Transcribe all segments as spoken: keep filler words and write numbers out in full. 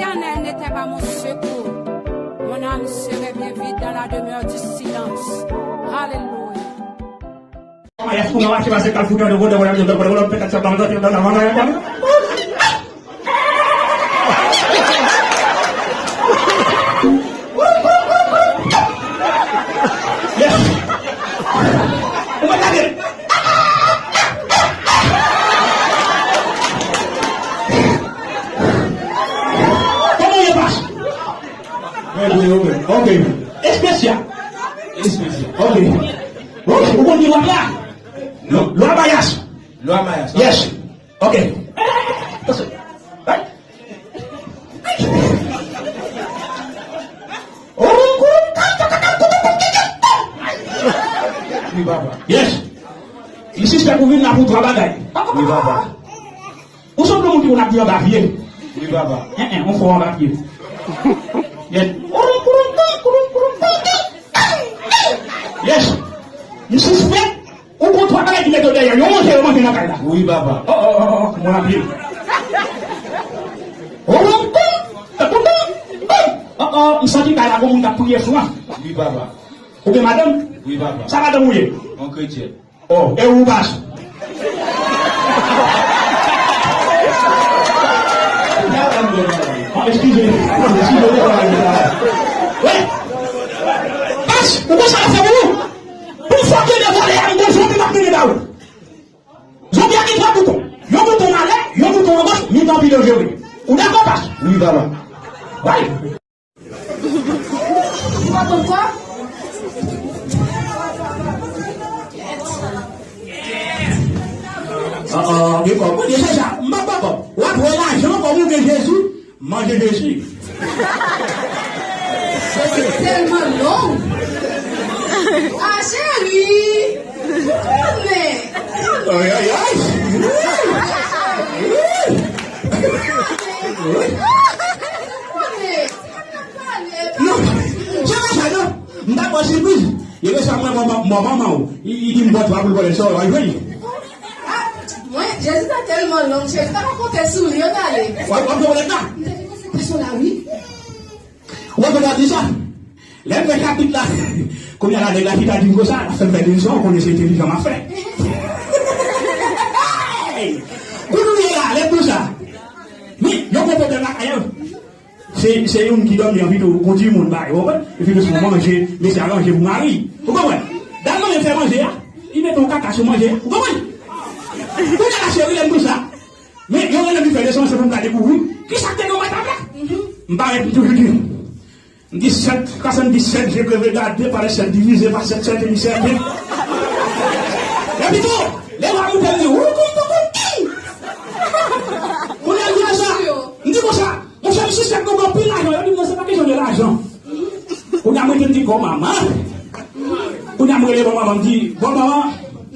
L'Éternel n'était pas mon secours, mon âme serait bien vite dans la demeure du silence. Alléluia. Kòman w ye, pas? Mwen byen, mwen byen. Ok. Espesyal. Espesyal. Ok. Ou, ou konn ki lwa la? Non. Lwa Bayas. Lwa Bayas. Yes. Ok. Wi, papa. Yes. Li sispèk ou vin la pou twa bagay. Wi, papa. Ou sanble moun ki konn ap di anba pye. Wi, papa. En, en, on fò anba pye. Yes. Yes. M sispèk ou gon twa bagay ki mete w dèyè. Yo manje, yo manje nan kay la. Wi, papa. Oh, oh, oh, oh, moun ap pye. Oh, oh, oh, oh, oh, oh, m santi kay la gon moun k ap priye sou mwen. Wi, papa. Ou gen madanm? Wi, papa. Sa madanm ou ye? On kretyen. Oh, e ou, pas? Oh, eskize, eskize, wi. Pas, ou konn sa l ap fè pou ou? Pou fòk yo devwale a, m gon zonbi m ap mennen ba ou. Zonbi a gen twa bouton. Yon bouton malè, yon bouton angoch, mitan pi danjere. Ou dakò, pas? Wi, papa. Wi. Ou pa konn kwa? Ah, ah, gen kòb. Mwen deja, m pa papa. W ap wè lajan kòm ou gen Jezi. Manje Jezi. Jezi tèlman long. Ah, cheri. Ou konnen. Ay, ay, ay. Ou konnen. Non, se pa sa, non. M ta ba w sipriz. Yo resevwa mwen, mwen, mwen, manman w. Li, li di m ba w twa pou l vòlè, sa w a jwenn. Ah, mwen, Jezi ta tèlman long, cheri, m ta konte sou li, yo t ale. W ap, w ap jwe wòlèt la? M te vin konse pèsonaj la, wi. W ap gade sa. Lè m fè chapit la, kounye a la, nèg la chita di m konsa, l ap fè m fè dezò, w konnen se entèlijans m ap fè. Hey! Kounye a la, lè m di w sa. Wi, yo gen pwoblèm la, ayè. Se, se youn ki dòmi anpi tou, pou di moun bay, ou konprann? Epi tou sou manje, mesye a ranje pou mari. Ou konprann? Dam nan menm fè manje a, li mete yon kaka sou manje a. Ou konprann? Kounye a la, cheri, lè m di w sa. Men, yo rele m fè leson, se pou m ka dekouvri kisa k te nan matab la. M parèt, m toujou di, m di, sept, soixante-dix-sept, je rêve gade par les sept divisé par sept, sept et sept. Epi tou, lè w a moute, m di, ou konn, ou konn, ey! Kounye a, m di konsa, m di konsa, Monchè, m sispèk nou gen anpil lajan. Yo di m, non, se pa kesyon de lajan. Kounye a, mwen te di, bon, manman. Kounye a, mwen rele bon manman, m di, bon, manman,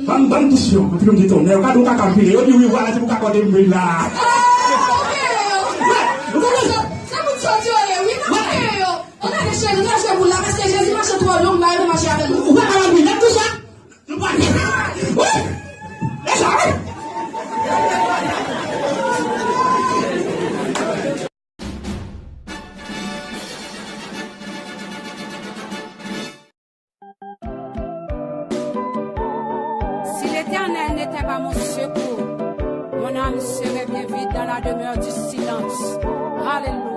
ban m, ban m dis yo. Epi m di, tonnè, yo ka di w kaka m pile. Yo di, wi, vwala, se pou kaka w te m pile la. Ah, ok. Wi, ou konprann? Sa, sa moun sòti yo ye, wi, nan wi. Yo, yo, gade cheri, nou ta jwe boul la, paske Jezi mache twò long, m pa renmen mache avè l. Ou pa ka wè m, wi, lè m di sa. Nou pral. Wi! E sa, wi! Si l'Éternel n'était pas mon secours, mon âme serait bien vite dans la demeure du silence. Alléluia.